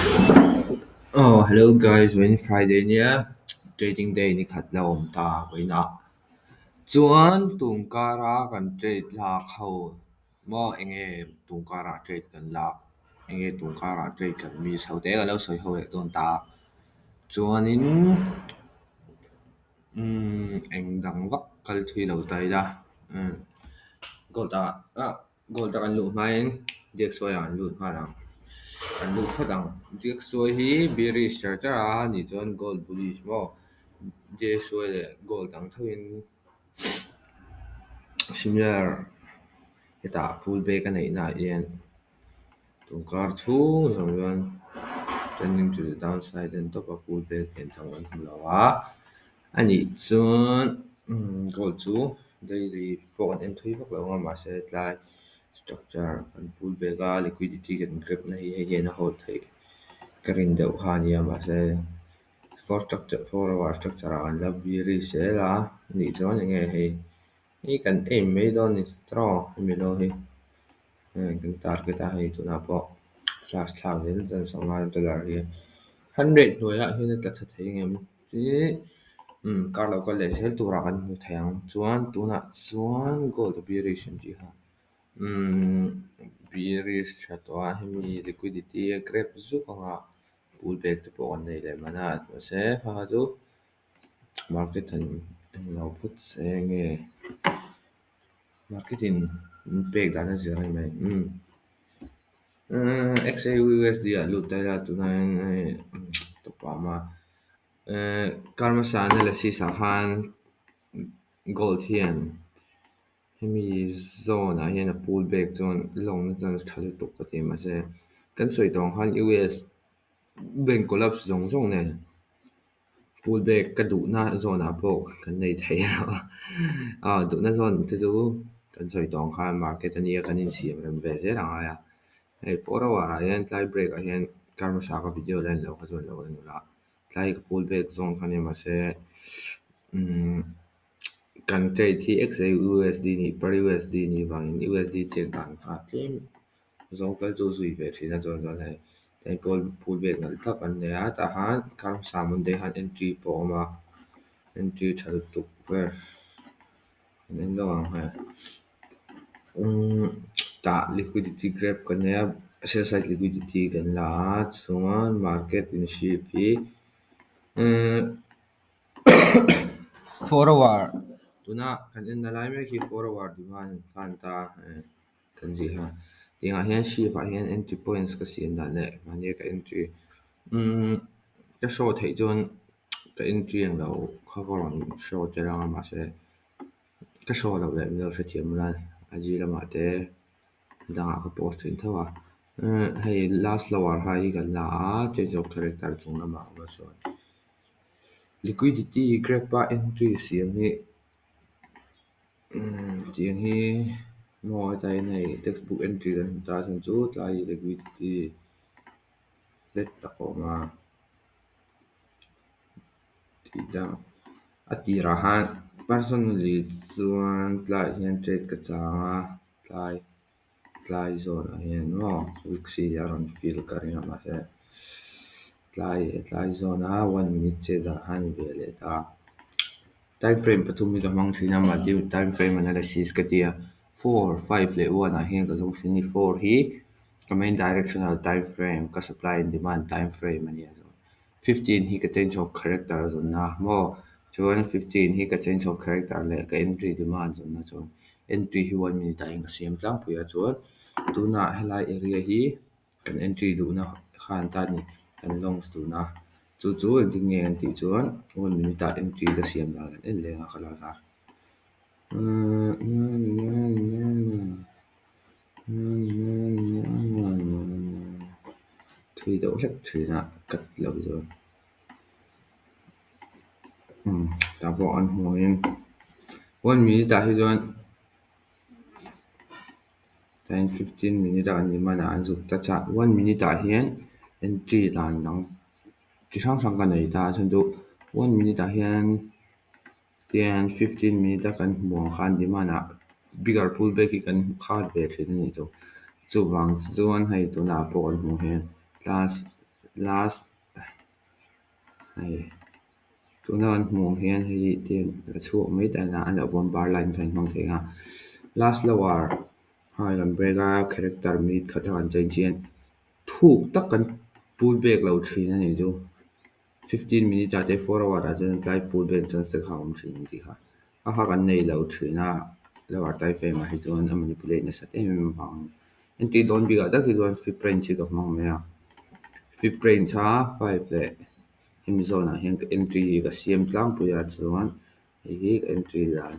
Oh, hello guys, when Friday nia trading day ni khat la awm ta vawiinah. Chuan tunkara kan trade lak ho maw enge tunkara trade kan lak enge tunkara trade kan miss ho te kan lo sawi ho leh dawn ta. Chuanin eng dang vak kal thui lo ta ila. Gold ah ah gold a kan luh hmain DXY ah kan lut nghal ang. Kan lut phawt ang. DXY hi bearish char char a nih chuan gold bullish maw. DXY leh gold ang thoin similar hetah pullback a neihna ah hian tunkar chhung zawng chuan trending to the downside en tawp a, pullback pian tham kan hmu lo a. Anih chuan gold chu daily pawh kan en thui vak lo anga, mahse tlai structure kan pullback a, liquidity kan grab na hi hei hian a hold theih ka rin deuh kha ania, mahse four structure, 4 hour structure ah kan la bearish zel a. Anih chuan enge hei hei kan aim mai dawn ni tiraw? Hemi lo hi kan target a, hei tunah pawh flash thlak zel chance a awm a. Dollar hi 100 hnuaiah hian a tla tha thei ngem hi kar lo kal leh zel turah kan hmu thei ang. Chuan tunah chuan gold a bearish an tih kha bearish tha tawh a, hemi liquidity a grab zuk anga, pullback te pawh kan nei leh mana, mahse kha kha chu market han englo phawt se, nge market in min pek dan a zir ani mai. XAUUSD ah lut ta ila, tunah hian hei tawp a awm a. Kar hmasa analysis ah khan gold hian hemi zone ah hian a pullback chuan long na chance tha lutuk ka ti, mahse kan sawi tawh ang khan US bank collapse zawng zawng nen pullback ka duhna zone ah pawh kan nei thei lo. Duhna zone te chu kan sawi tawh ang khan market ania, kan insiam rem ve zel a ngai a. Hei 4 hour ah hian tlai break ah hian kar hmasa ka video la en lo kha chuan lo en ula, tlai ka pullback zone kha nia, mahse kan trade hi XAUUSD ni per USD ni vangin USD check dan kha tlem zawng tal chu zui ve thin a. Chuan chuan hei pull pullback nalh tak an nei a, tah khan kar hmasa Monday khan entry pawh a awm a, entry tha lutuk ber kan en lawk ang. Hei tah liquidity grab kan nei a, sell side liquidity kan la a, chuan market in shift hi 4 hour tuna kan en na lai mek hi 4 hour demand khan ta kan zih kha. Tiangah hian shift ah hian entry points ka siam dan leh mahni ka entry ka show theih chuan ka entry ang lo kha ka rawn show tel anga, mahse ka show loh leh min lo hrethiam ula, IG lamah te dangah ka post thin tho a. Hei last lower high hi kan la a, change of character chung lamah awm a, chuan liquidity grab a entry siam hi tiang hi maw hetah hian hei textbook entry kan hmu ta, chhan chu tlai liquidity let tak a awm a. Tih dang a tirah khan personally chuan tlaiah hian trade ka chang a, tlai tlai zone ah hian maw week c a rawn fill ka ring a, mahse tlai tlai zone a 1 minute chet ah khan ve leh ta. Time frame pathum hi ka hmang thin a, multi time frame analysis ka ti a. 4, 5 leh 1 ah hian ka zawng thin ni. 4 hi ka main directional time frame, ka supply and demand time frame ani a. 15 hi ka change of character zawnna maw, chuan 15 hi ka change of character leh ka entry demand zawnna. Chuan entry hi 1 minute ah hian ka siam tlangpui a. Chuan tunah helai area hi kan entry duhna khan ta ni, kan longs duhna chu chu engtin nge an tih chuan 1 minute ah entry ka siam dan kan en leh anga khalai kha. Thui deuh hlek thin a cut lo chuan tah pawh an hmuh angin 1 minute ah hi chuan 10-15 minute ah an demand ah an zuk touch a. 1 minute ah hian entry dan dang chi hrang hrang ka nei ta a, chhan chu 1 minute ah hian tian 15 minute a kan hmuh ang khan demand ah bigger pullback hi kan hmu khat ve thin a nih chu. Chuvang chuan hei tunah pawh kan hmuh hian class. Last hei tuna kan hmuh ang hian hei hi a chhuak mai ta a a nih loh pawn bar line kha in hmang thei ang a. Last lower hei kan break a character minute khat a kan change hian thuk tak kan pull back lo thin a nih chu. 15 minute ah te 4 hour ah chuan tlai pull back chance te kha a awm thin an tih kha. A kha kan nei lo thin a lower time frame ah hi chuan a manipulate nasat em em avang entry dawn bikah tak hi chuan fib range hi ka hmang mai a. Fib range a 5 leh hemi zawnah hian ka entry hi ka siam tlangpui a chuan hei hi ka entry dan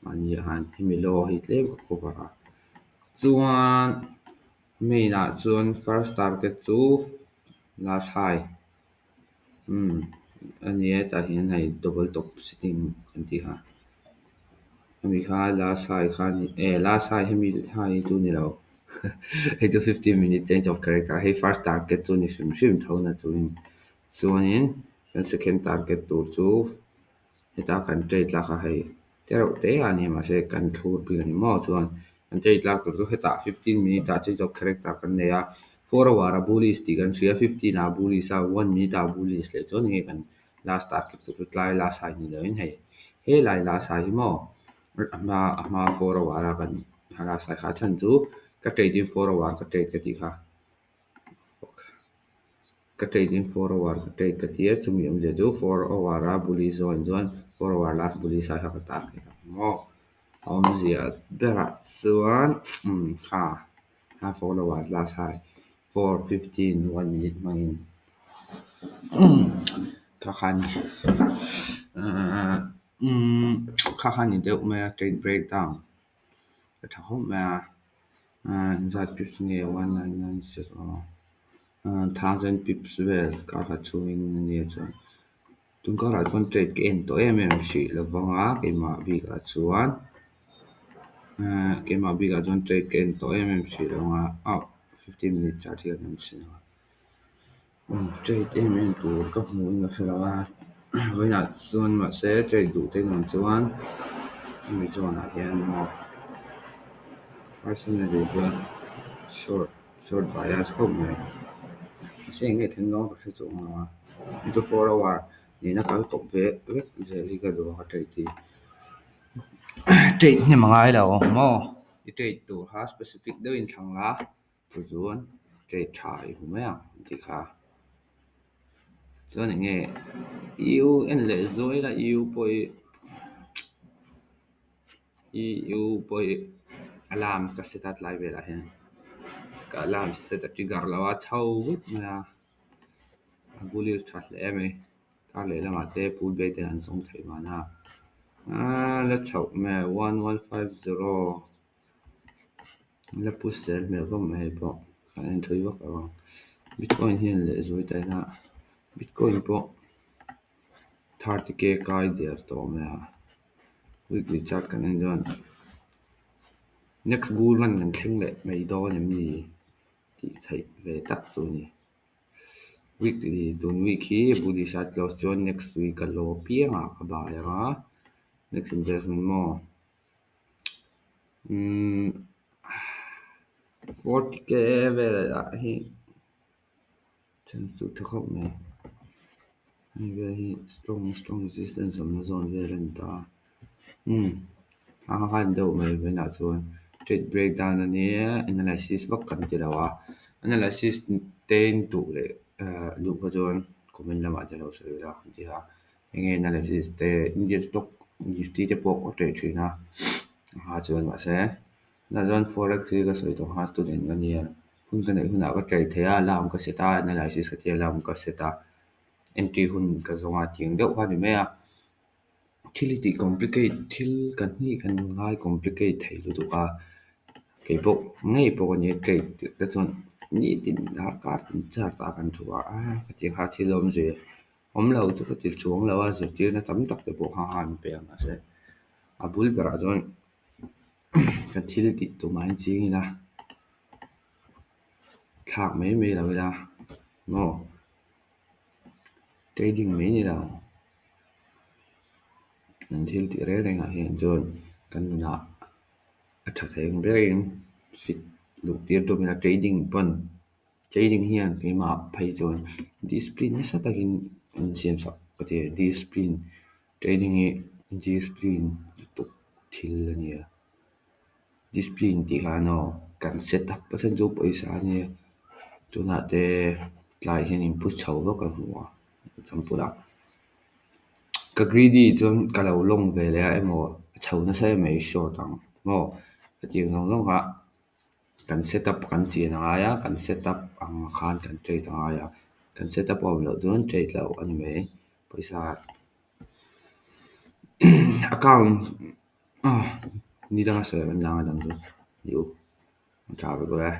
mahni ah khan hemi low hi tlem ka cover a. Chuan main ah chuan first target chu last high a nia tah hian hei double top sitting kan tih kha. Hemi kha last high kha last high hemi high hi chu ni lo hei chu 15 minute change of character hei first target chu ni hrim hrim tho na chuin chuanin kan second target tur chu heta kan trade lak a hei tereuh te a ni mahse kan thlur bik a ni maw chuan kan trade lak tur chu hetah 15 minute ah change of character kan nei a 4 hour a bullish tih kan hria 15 ah bullish a 1 minute ah bullish leh chuan enge kan last target tur chu tlai last high ni loin hei he lai last high hi maw a hma 4 hour a kan last high kha a chhan chu ka trade in 4 hour ka trade ka tih kha ka trade in 4 hour ka trade ka tia chumi awmzia chu 4 hour a bullish zone chuan 4 hour last bullish high kha ka target ang maw a awmzia berah chuan kha kha 4 hour last high 4 15 1 minute hmangin kha kha ni kha kha ni deuh mai a trade breakdown a tha khawp mai a engzat pips nge 1990 1000 pips vel kar khat chhungin a nia chuan tun karah chuan trade ka en tawh em em hrih lovanga keimah bikah chuan keimah bikah chuan trade ka en tawh em em hrih lovanga 15 minute chart hian an sin a trade em em tur ka hmu in ka hre lo a vawiinah chuan mahse trade duh te in awm chuan hemi zawnah hian maw personally chuan short short bias khawp mai mahse eng nge thleng dawn ka hre chuang lo a chu 4 hour nena kal kawp ve vek zel hi ka duh a ka trade hi trade hnem a ngai lo maw i trade tur kha specific deuhin thlang la chu chuan trade tha i hmu mai ang tih kha chuan eng nge EU en leh zuai ila EU pawh hi EU pawh hi alarm ka set a tlai velah hian ka alarm set a trigger lo a chho vut mai a a bullish tha hle mai kar lehlamah te pull back te an zawng thei mahna la chhoh mai 1150 la push zel hmel khawp mai hei pawh kan en thui vak lo ang bitcoin hian leh zuai ta ila bitcoin pawh 30k kai der tawh mai a weekly chart kan en chuan next bull run kan thleng leh mai dawn em ni tih theih ve tak chu a ni. Weekly tun week hi bullish a close chuan next week a low piangah ka buy anga next investment maw 40k velah hi chance chu tha khawp mai hei vel hi strong strong resistance awmna zawn vel a ni ta a a han deuh mai vawiinah chuan trade breakdown a nia analysis vak kan ti lo a analysis te in duh leh duh kha chuan comment lamah te lo sawi ila an ti a enge analysis te Indian stock nifty te pawh ka trade thin a a chuan mahse tunah chuan forex hi ka sawi tawh kha student ka nia hun ka neih hunah ka trade thei a alarm ka set a analysis ka tia alarm ka set a entry hun ka zawng a tiang deuh kha a ni mai a thil hi tih complicate thil kan hi kan ngai complicate thei lutuk a keipawh ngei pawh ka nia trade tih te chuan nitin darkar tin chart ah kan thu a hetiang kha thil awmzia awm lo chu ka ti chuang lo a zirtirna tam tak te pawh kha an pe a mahse a bul berah chuan kan thil tih tumah hian ching ila thlak mai mai lo ila maw trading mai ni lo kan thil tih reng rengah hian chuan kan nunah a tha thei ang berin fit luh tir tum ila trading pawn. Trading hian keimah phei chuan discipline nasa takin an siam sak ka ti discipline trading hi discipline lutuk thil a ni a discipline tih khan aw kan set up a chhan chu pawisa a nia tunah te tlai hian in push chho vak a hmu a example ah ka greedy chuan ka lo long ve leh a emaw a chho nasa em mai short ang maw hetiang zawng zawng kha kan set up kan chian a ngai a kan set up ang khan kan trade a ngai a kan set up a awm loh chuan trade loh a ni mai pawisa account ni danga sawi rem dang a dang chu ni u tha vek ule.